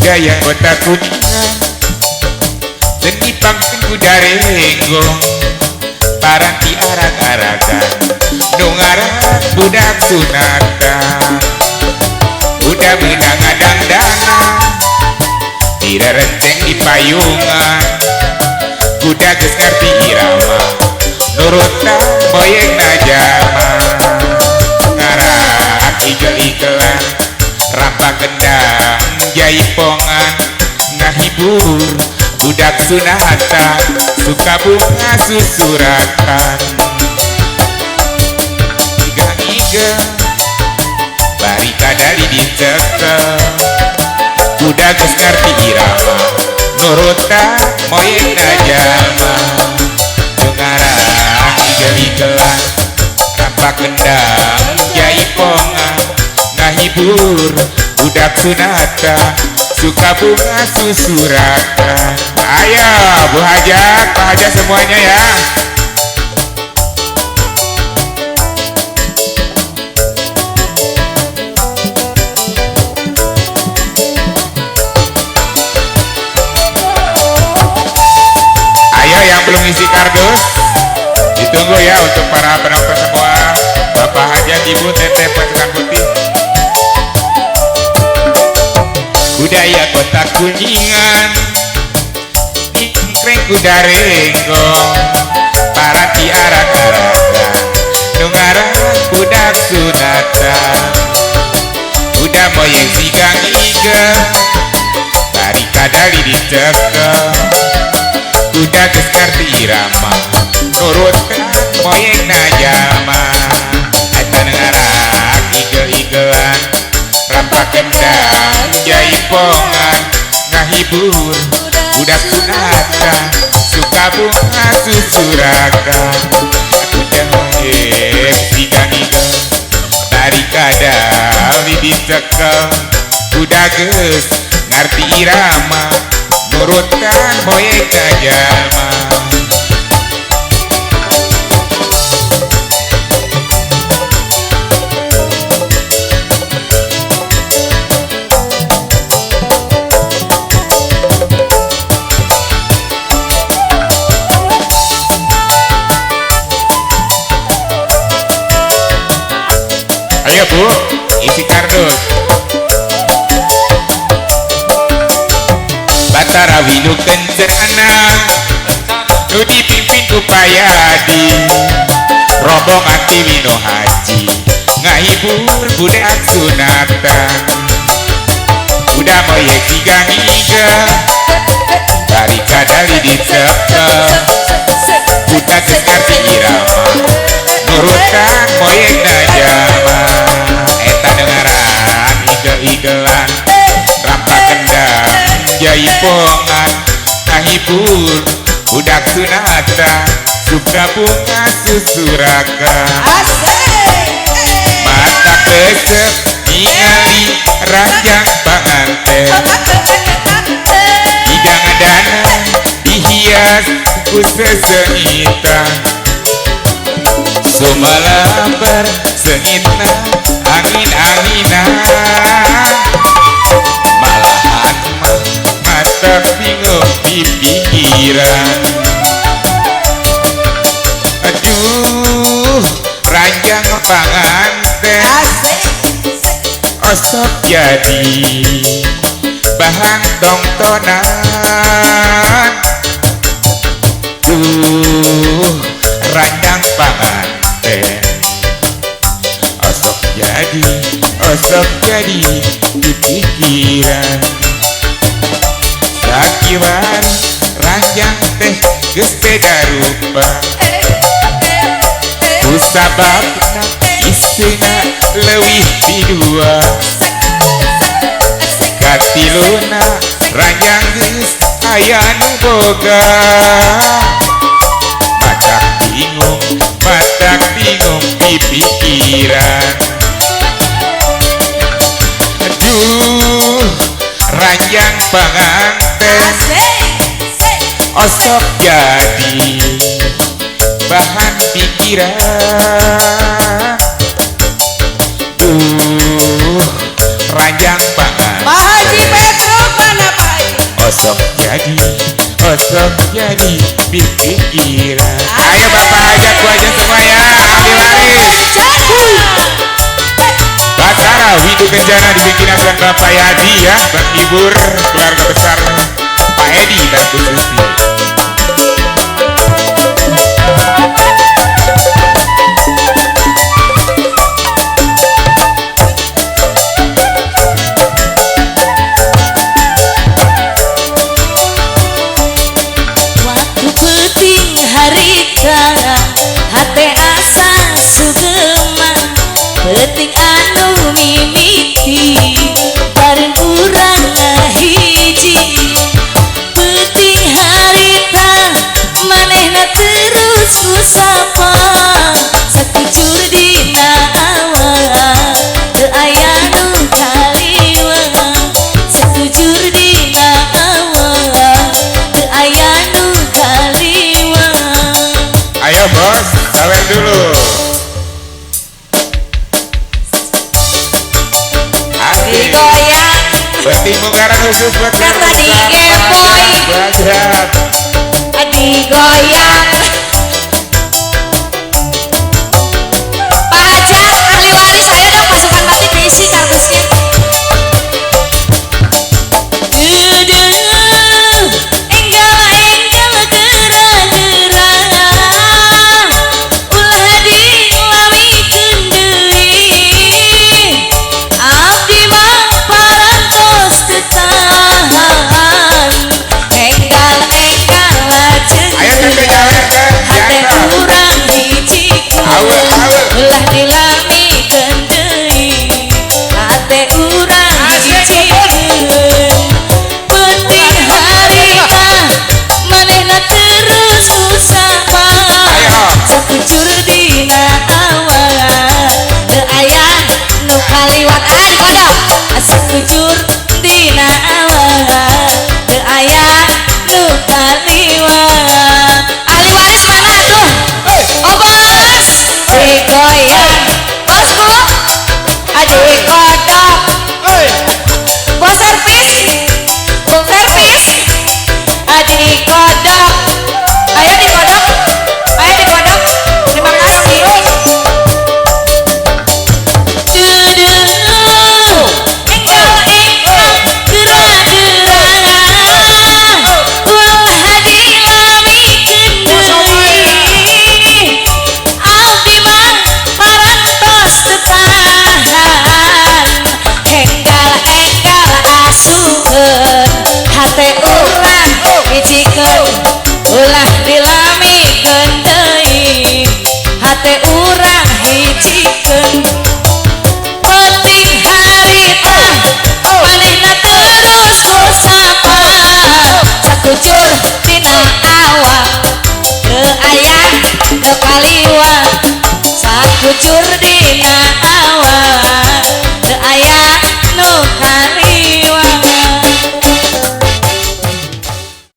Budaya kota Kuningan seni pangkin kuda renggong paranti arak-arakan nu ngarak budak sunatan udah benang ngadangdana tira renceng di payungan kuda geus ngarti irama nurutan moyeng jalma ngarak igel-igelan rampak kendang jaipongan ngahibur budak sunatan suka bunga susuratan iga-iga bari kadali dicekel kuda geus ngarti irama nurutan moyeng jalma nu ngarak igel-igelan rampak kendang jaipongan ngahibur budak sunatan suka bunga susuratan. Ayo Bu Hajat, Pak Hajat semuanya ya. Ayo yang belum isi kardus ditunggu ya untuk para penonton semua, Bapak Hajat, Ibu Teteh pasukan putih. Budaya kota Kuningan dingkreng kuda renggong paranti arak-arakan nu ngarak budak sunatan kuda moyeng sigang igel bari kadali dicekel kuda geus ngarti irama nurutan moyeng jalma eta nu ngarak igel-igelan rampak kendang jaipongan ngahibur budak sunatan suka bunga susurakan kuda moyeng sigang igel bari kadali dicekel kuda geus ngarti irama nurutan moyeng jalma. Ayo Bu, isi kardus. Batara Winu Kencana nu dipimpin ku Payadi rombongan ti Wino Haji ngahibur budak sunatan kuda moyeng sigang igel bari kadali dicekel kuda geus ngarti irama nurutan moyeng jalma eta nu ngarak igel-igelan rampak kendang jaipongan ngahibur budak sunatan suka bunga susurakan mata kesep ningali ranjang panganten hidang-dana dihias ku sesengitan sumalabar sengitna angin-anginan malahan mah mata bingung di pikiran. Aduh ranjang panganten osok jadi bahan tongtonan. Duh ranjang panganten osok jadi di pikiran. Sakiwan ranjang teh geus beda rupa kusababna isina leuwih ti dua katiluna ranjang geus aya nu boga matak bingung di pikiran. Aduh ranjang panganten osok jadi bahan pikiran. Duh ranjang panganten. Pak Haji Petruk mana? jadi osok jadi bikin gila. Ayo Bapak Hajat, Bu Hajat semua ya, ahli waris. Batara Windu Kencana dibikin dan Bapak Yadi ya, menghibur keluarga besar Pak Edi dan Bu Susi. Waktu penting harita hate asa sugema penting anu mimiti bareng urang ngahiji penting harita manehna terus kusapa sakucur dina awal teu aya nu kaliwat sakujur dina awal teu aya nu kaliwat. Ayo bos, sawer dulu. Asik. Digoyang Penting munggaran khusus buat kata digepoy Hajat. Digoyang. Pak Hajat ahli waris, ayo dong pasukan batik diisi kardusnya. Deudeuh enggal-enggal geura-geura ulah dilamikeun deui abdi mah parantos teu tahan enggal-enggal lajeng Ayo tante nyawer teh, hate biasa. urang hijikeun Awe, awe. ulah dilamikeun deui hate urang hijikeun penting harita manehna terus usapa Ayo. sakucur dina awal teu aya nu kaliwat ah dikodok sakucur dina awal teu aya nu kaliwat. Ahli waris mana tuh? Oh bos digoyang bosku dikodok bos servis bos servis dikodok ayo dikodok ayo dikodok terima kasih. Deudeuh enggal-enggal geura-geura ulah dilamikeun deui abdi mah parantos teu tahan enggal-enggal asukeun hate urang hijikeun ulah dilamikeun deui hate urang hijikeun penting harita manehna terus kusapa sakucur dina awal teu aya nu kaliwat sakucur dina awal.